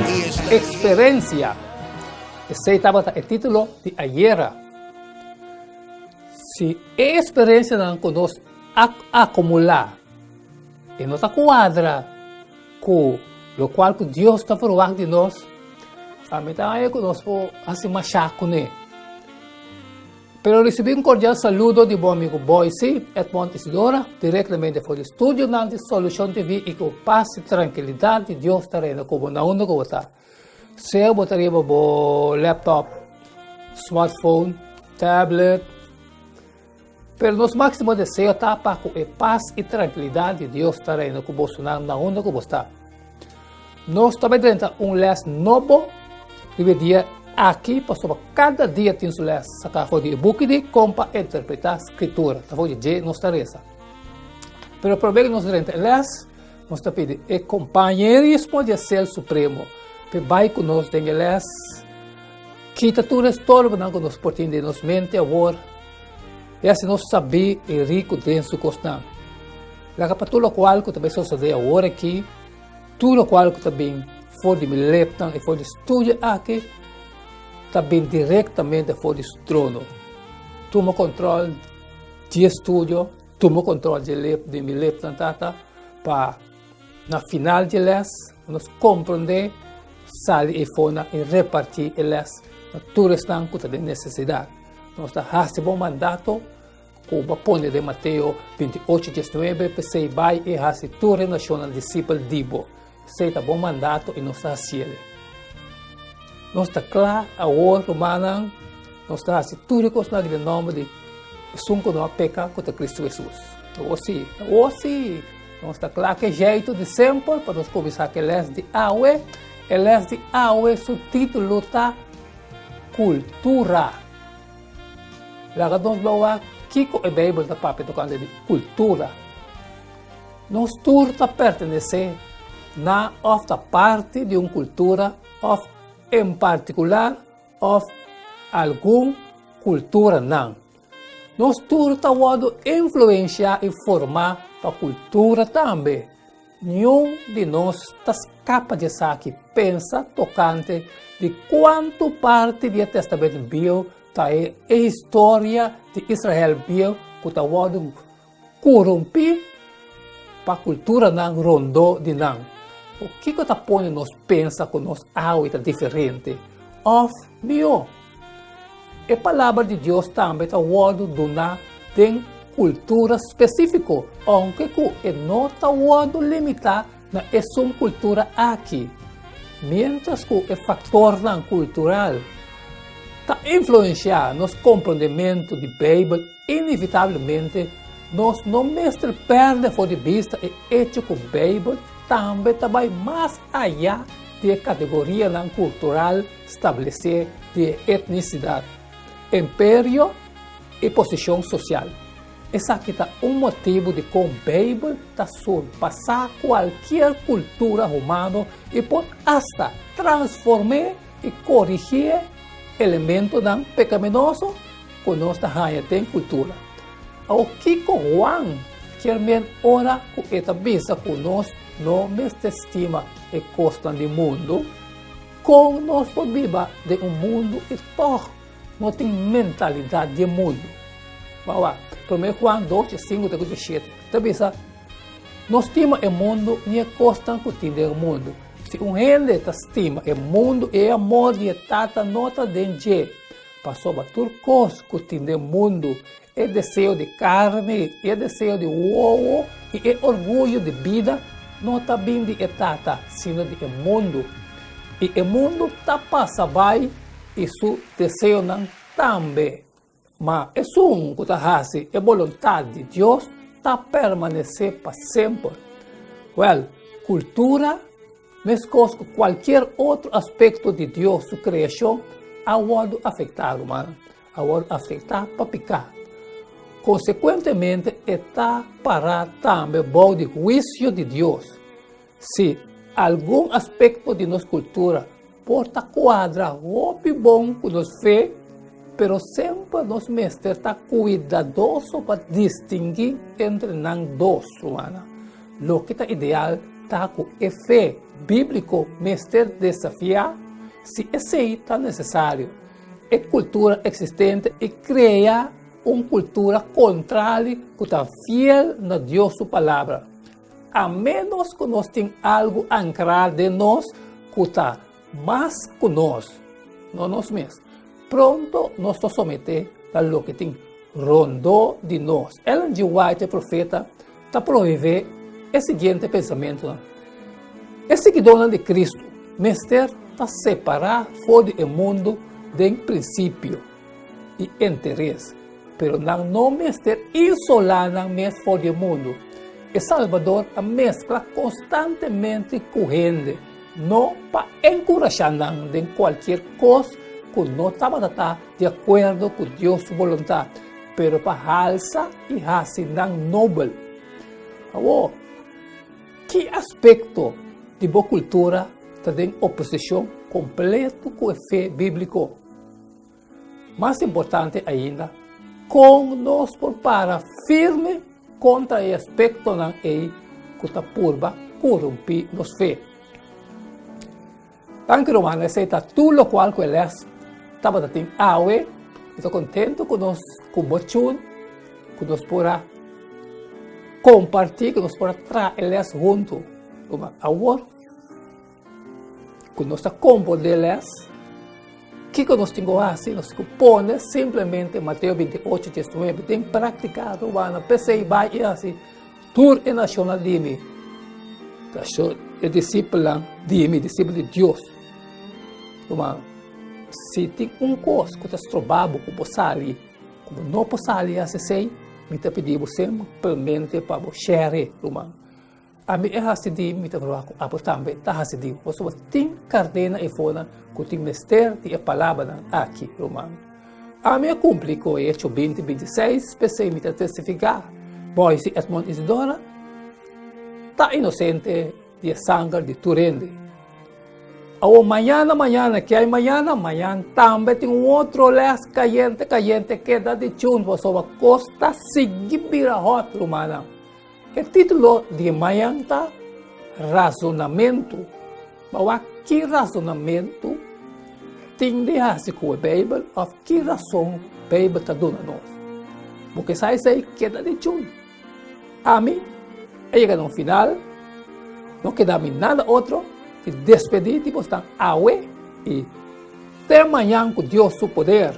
Eksperensia, esei tabata e título di ayera. Si e eksperensianan ku nos a akumulá e no ta kuadra ku lokual ku Dios ta ferwagt di nos, ami ta haña ku nos por hasi mashá kuné. Pero ricibi un cordial saludo di bo amigo Boyce Edmond Isidora, directamente for di studionan di Solucion TV y cu paz y tranquilidad di Dios ta reina cu bo na unda cu bo ta. Sea bo ta riba bo laptop, smartphone, tablet, pero nos maximo deseo ta pa cu e paz y tranquilidad di Dios ta reina cu bosonan na unda cu bo sta. Nos ta bai drenta un les nobo riba e dia aki pasobra kada dia tin su les saká for di e buki di Kon pa Interpretá Skritura. Ta for di dje nos ta resa. Pero promé ku nos drenta e les, nos ta pidi e kompañerismo di e Ser Supremo p'e bai ku nos den e les, kita tur e estorbonan ku nos por tin den nos mente awor i hasi nos sabí i riku den su kosnan. Laga pa tur lokual ku ta bai sosodé awor aki, Tur lokual ku ta bin for di mi lepnan i for di studio aki ta bin direktamente for di su trono. Tuma kontrol di e studio, tuma kontrol di e lep, di mi lepnan, Tata, pa na final di e les nos komprondé, sali eifonan i repartí e les na tur esnan ku ta den nesesidat. Nos ta hasi bo mandato. Ku bo a pone den Mateo 28, 19, P'esei bai i hasi tur e nashonnan disipel di bo. Esei ta bo mandato i nos ta hasiel. Nos ta kla awor, rumannan, nos ta hasi tur e kosnan aki den nòmber di Esun ku no a peka, ku ta Kristu Hesus. Awor sí, awor sí, nos ta kla ku e jeitu di semper pa nos kuminsá ku e lès di awe. E lès di awe su título ta Kultura. Laga nos lo wak kiko e Beibel ta papia tokante di kultura. Nos tur ta pertenesé na òf ta parti di un kultura òf en partikular òf algun kulturanan. Nos tur ta wòrdu influensiá i formá pa kultura tambe. Niun di nos ta skapa di esaki. Pensa tokante di kuantu parti di e Testament Bieu ta e historia di Israel bieu ku ta wòrdu korumpí pa kulturanan rondó di nan. Kiko ta pone nos pensa ku nos awe ta diferente òf mihó? E Palabra di Dios tambe ta wòrdu duná den kultura spesífiko, ounke ku e no ta wòrdu limitá na esun kultura aki. Miéntras ku e faktornan kultural ta influensiá nos komprondementu di Beibel, inevitablemente nos no mester pèrdè for di bista e echo ku Beibel tambe ta bai mas ayá di e kategorianan kultural stablesé di e etnisidat, imperio i posishon sosial. Esaki ta un motibu dikon Beibel ta surpasá kualkier kultura humano i por asta transform'é i korigié elementonan pekaminoso ku nos ta haña den kultura. Awor, kiko Juan kier men ora ku e ta bisa ku nos no mester stima e kosnan di mundu? Kon nos por biba den un mundu i tòg no tin mentalidat di e mundu? Wak, Promé Juan dos dje sinku te ku dje shete ta bisa, No stima e mundu ni e kosnan ku tin den e mundu. Si un hende ta stima e mundu, e amor di e Tata no ta den dje. Pasobra tur kos ku tin den mundu, e deseo di karni, e deseo di wowo i e orguyo di bida, no ta bin di e Tata, sino di e mundu. I e mundu ta pasa bai i su deseonan tambe. Ma esun ku ta hasi e boluntat di Dios ta permanesé pa semper. Wèl, kultura, meskos ku kualkier otro aspekto di Dios su kreashon, a wòrdu afektá, rumannan. A wòrdu afektá pa piká. Konsekuentemente, e ta pará tambe bou di huisio di Dios. Sí, algun aspekto di nos kultura por ta kuadra hopi bon ku nos fe, pero semper nos mester ta kuidadoso pa distinguí entre nan dos, rumannan. Loke ta ideal. ta ku e fe bíbliko mester desafiá, si esei ta nesesario, e kultura eksistente i krea un kultura kontrali ku ta fiel na Dios su Palabra. A ménos ku nos tin algu ankrá den nos ku ta mas ku nos, no nos mes, pronto nos ta someté na loke tin rondó di nos. Ellen G. White, e profeta, ta prohibé e siguiente pensamentunan, E siguidónan di Kristu mester ta separá for di e mundu den prinsipio i interes, pero nan no mester isolá nan mes for di e mundu. E Salbador a meskla konstantemente ku hende, no pa enkurashá nan den kualkier kos ku no tabata ta di akuerdo ku Dios su boluntat, pero pa halsa i hasi nan nobel. Awor, ki aspekto di bo kultura ta den oposishon kompleto ku e fe bíbliko? Mas importante ainda, kon nos por para firme kontra e aspektonan ei ku ta purba korumpí nos fe? Danki ruman, esei ta tur lokual ku e lès tabata tin awe. Mi ta kontentu ku nos ku bo tune, ku nos por a kompartí, ku nos por a traha e lès huntu. Ruman, awor ku nos ta komprondé e lès, kiko nos tin ku hasi? Nos tin ku pone simplemente Mateo 28, 19 den práktika, rumannan. P'esei bai i hasi Tur e nashonnan di mi ta e disipelnan di mi, disipel di Dios. Ruman, si tin un kos ku ta stroba bo ku bo sali, ku bo no por sali hasi esei, mi ta pidi bo simpelmente pa bo share, ruman. Ami e hasi di mi, mi ta proba ku abo tambe ta hasi di. Pasobra tin kardena efonan ku tin mester di e palabranan aki, ruman. Ami a kumpli ku e Echo 20, 26, p'esei mi ta testifiká, Boyce Edmond Isidora ta inosente di e sanger di tur hende. Awor mañana, mañana, ke hay mañana? Mañan tambe tin un otro lès kayente, kayente, keda di chun pasobra kos ta sigui bira hòt, rumannan. E título di e mañan ta Rasonamentu. Bo wak ki rasonamentu tin di hasi ku e Beibel òf ki rason Beibel ta duna nos. Bo ke sa esei keda di chun. Ami a yega na un final, no keda mi nada otro di despedí di bosnan awe i te mañan ku Dios su poder.